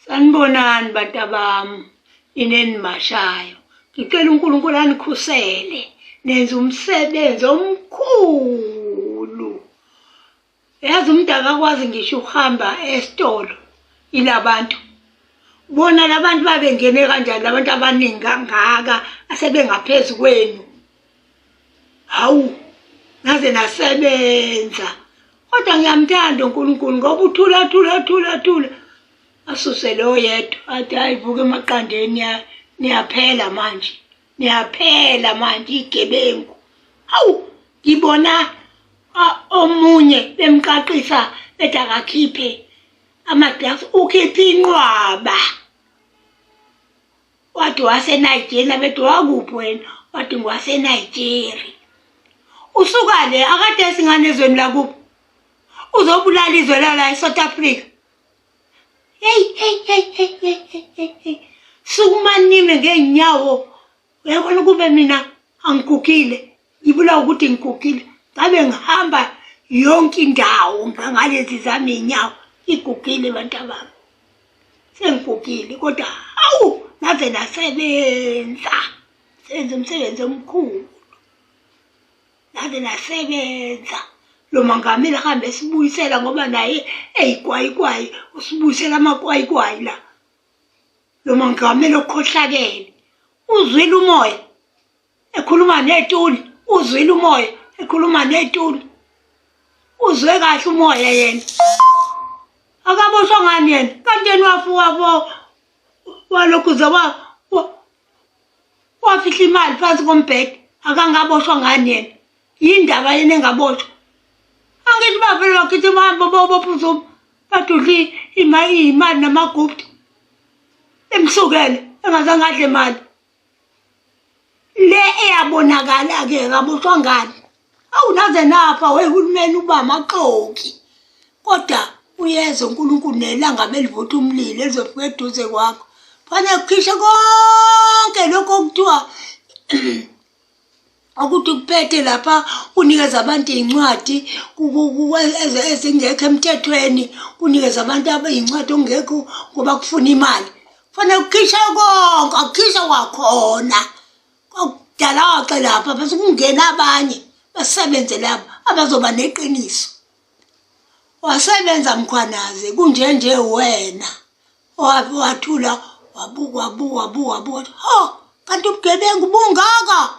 Sanibonani bantabami nina enimashayo. Ngicela uNkulunkulu anikhusele nenza umsebenzi omkhulu. Yazi umuntu akakwazi ngisho ukuhamba esitolo ilabantu. Bona labantu babengene kanjani labantu abaningi kangaka asebengaphezu kwenu. Hawu naze nasebenza. Kodwa ngiyamthanda uNkulunkulu ngoba uthula thula thula thula. Asuse lo yedwa athi hayi vuka emaqandeni niyaphela manje. Niyaphela manje igebengu. Hawu ngibona omunye bemqaqisa bethi akakhiphe ama-drugs ukhiphe inqwaba. Wathi waseNigeria bethi wakuphi wena wathi ngiwaseNigeria. Usuka le akade esingane ezweni lakubo uzobulala izwe lala eSouth Africa. Hey hey hey hey hey hey hey. Sukuma nime ngeenyawo uyabona ukube mina angigugile ngibulawa ukuthi ngigugile ngabe ngihamba yonke indawo ngalezi zami iy'nyawo igugile bantabami sengigugile kodwa hawu naze nasebenza senze umsebenzi omkhulu naze nasebenza lo mangameli ahambe esibuyisela ngoba naye eyikwayikwai usibuyisela amakwayikwayi la lo mangameli okhohlakele uzwile umoya ekhuluma netuli uzwile umoya ekhuluma netuli uzwe kahle umoya yena akaboshwa ngani yena kanti yena wafuka bo walokhu ze wafihla imali phansi kombhede akangaboshwa ngani yena yindaba yena engaboshwa angithi bavele bakhitha imali bobopha uzuma badudla imali namagupta emsukele engazange adle mali le eyabonakala-ke kaboshwa ngani awu naze nafa wehulumeni uba amaxoki kodwa uyeza uNkulunkulu nelanga belivutha umlilo elizofika eduze kwakho fanele kukhishwe konke lokho okuthiwa ukuthi kuphethe lapha unikeza abantu iy'ncwadi ezingekho emthethweni kunikeza abantu iy'ncwadi okungekho ngoba kufuna imali kufanele kukhishwe konke akukhishwe kwakhona kwakudala waxe lapha bese kungena abanye basebenze lapho abazoba neqiniso wasebenza mkhwanazi kunjenje wena wathula wabuka wabuka wabuka wabuka ho kanti ubugebengu bungaka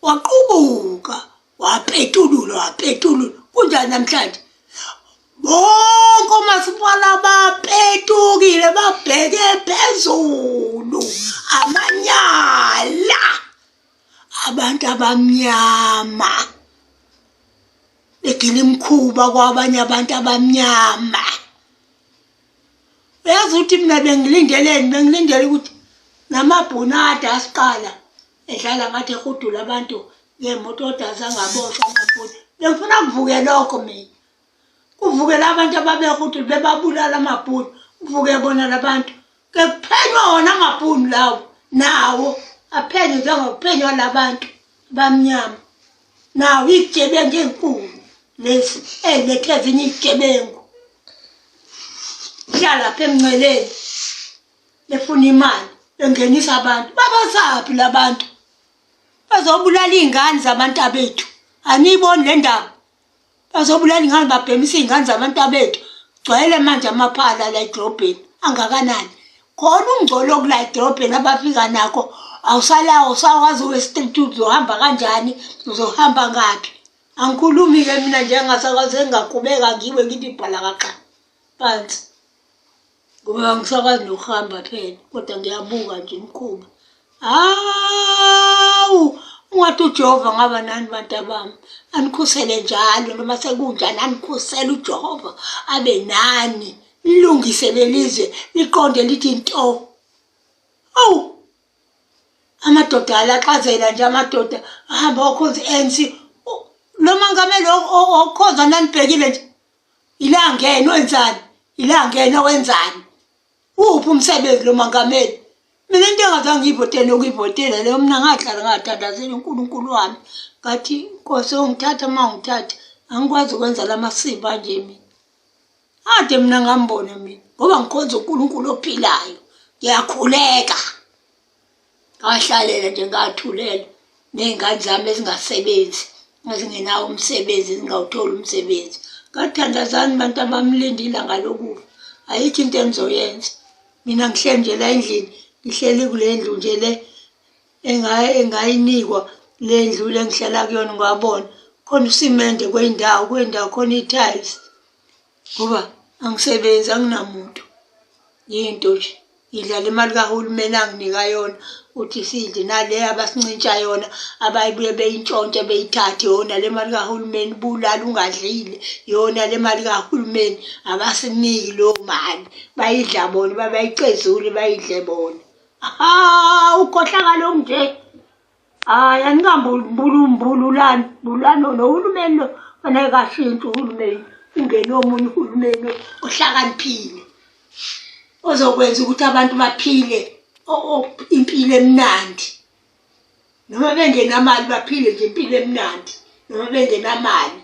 waqubuka wapetulula wapetulula kunjani namhlanje bonke omasipala bapetukile babheke phezulu amanyala abantu abamnyama begila imikhuba kwabanye abantu abamnyama uyazi ukuthi mina bengilindeleni bengilindele ukuthi namabhunu ade asiqala edlala ngathi ehudula abantu ngemoto kodwa azangaboshwa amabhunu bengifuna kuvuke lokho mina kuvukela abantu ababehudula bebabulala amabhunu kuvuke bona labantu ke kuphenywa wona amabhunu lawo nawo aphenywe njengokuphenywa labantu bamnyama nawo izigebengu ezinkulu lezi ezilethe ezinye izigebengu hlala lapha emngceleni befuna imali bengenisa abantu babasaphi labantu bazobulala iy'ngane zabantu abethu aniyiboni le ndaba bazobulala iy'ngane babhemisa iy'ngane zabantu abethu gcwele manje amaphala la edolobheni angakanani khona ungcolo okula edolobheni abafika nakho awusalawo usakwazi we-street uzohamba kanjani uzohamba ngaphi angikhulumi-ke mina njengasakwazi engakhubeka ngiwe ngithi bhalakaxa phansi ngoba angisakwazi nokuhamba phela kodwa ngiyabuka nje imikhuba hawu ungathi ujehova ngaba nani bantu abami anikhusele njalo noma sekunjani anikhusele ujehova abe nani nilungise lelizwe liqonde lithi nto awu amadoda alaxazela nje amadoda ahamba okhonza i-anc lo mangameli okhonza nanibhekile nje ilangene wenzani ilangene wenzani uphi umsebenzi lo mangameli mina into engazange ngiyivotele ukuyivotela leyo mina ngahlala ngathandazela uNkulunkulu wami ngathi Nkosi ongithatha uma ungithatha angikwazi ukwenza la masimba nje mina. Ade mina ngambona mina ngoba ngikhonza uNkulunkulu ophilayo. Ngiyakhuleka. Ngahlalela nje ngathulela ney'ngane zami ezingasebenzi ezingenawo umsebenzi zingawutholi umsebenzi. Ngathandazani bantu abamlinde ilanga lokufa. Ayikho into enizoyenza. Mina ngihleli nje la endlini, ngihleli kule ndlu nje le engayinikwa le ndlu le ngihlala kuyona ngwabona khona usimende kweyindawo kweyindawo khona i-tiles ngoba angisebenzi anginamuntu yinto nje ngidla le mali kahulumeni anginika yona ukuthi sidle nale abasincintsha yona abayibuye beyintshontshe beyithathe yona le mali kahulumeni bulala ungadlile yona le mali kahulumeni abasiniki leyo mali bayidla bona babayicezule bayidle bona Ha, ukhohlakala okunje. Hayi anikambululani, bulani nohulumeni lo fanele kashintshe uhulumeni. Ungene omunye uhulumeni ohlakaniphile. Ozokwenza ukuthi abantu baphile impilo emnandi. Noma bengenamali baphile nje impilo emnandi. Noma bengenamali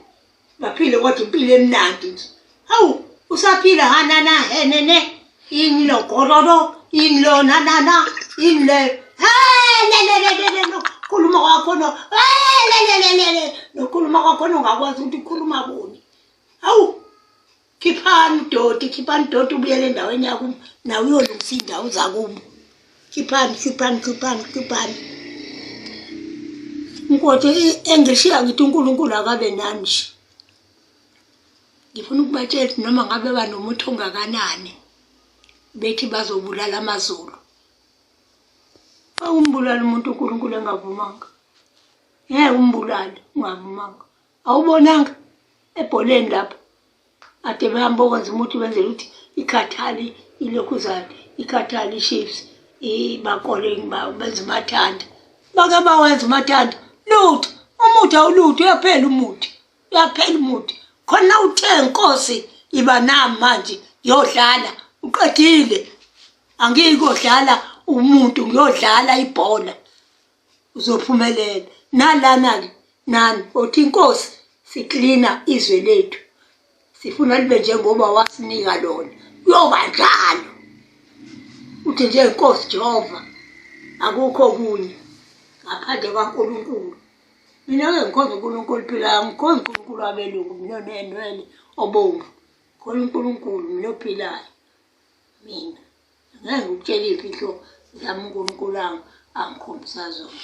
baphile kodwa impilo emnandi nje. Hawu usaphila hanana henene yini lo gororo yini lo nanana yini le le le le le le nokukhuluma kwakho no le le le le le nokukhuluma kwakho ungakwazi ukuthi ukhuluma buni. Hawu Khiphani udoti, khiphani udoti ubuyele endaweni yakubo, nawe uyolungisa iy'ndawo zakubo. Khiphani, khiphani, khiphani, khiphani. Nkosi engishiya ngithi uNkulunkulu akabe nani nje. Ngifuna ukubatshela ukuthi noma ngabe banomuthi ongakanani bethi bazobulala amaZulu. Awumbulali umuntu uNkulunkulu engavumanga. Ngeke umbulale ungavumanga. Awubonanga ebholeni lapho ade behamba okwenza umuthi benzela ukuthi ikhathali ilokhuzane ikhathali i-chiefs ibakole benza umathanda bake bawenza umathanda lutho umuthi awulutho uyaphela umuthi uyaphela umuthi khona uthe nkosi iba nami manje ngiyodlala uqedile angiyikodlala umuntu ngiyodlala ibhola uzophumelela nalana-ke nani othi inkosi siklina izwe lethu sifuna libe njengoba wasinika lona kuyoba njalo uthi nje inkosi Jehova akukho okunye ngaphandle kwaNkulunkulu mina-ke ngikhonza uNkulunkulu ophilayo ngikhonza uNkulunkulu wabelungu mina onenwele obomvu khona uNkulunkulu mina ophilayo mina Ngeke ngikutshele iy'mfihlo zami uNkulunkulu angikhombisa zona.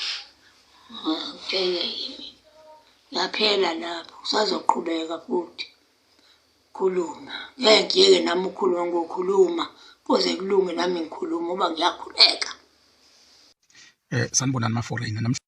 Ngikutshele yimi. Yaphela lapho, kusazoqhubeka futhi. Khuluma. Ngeke ngiyeke nami ukukhuluma ngokhuluma kuze kulunge nami ngikhuluma ngoba ngiyakhuleka. Sanibonani ma-foreigner.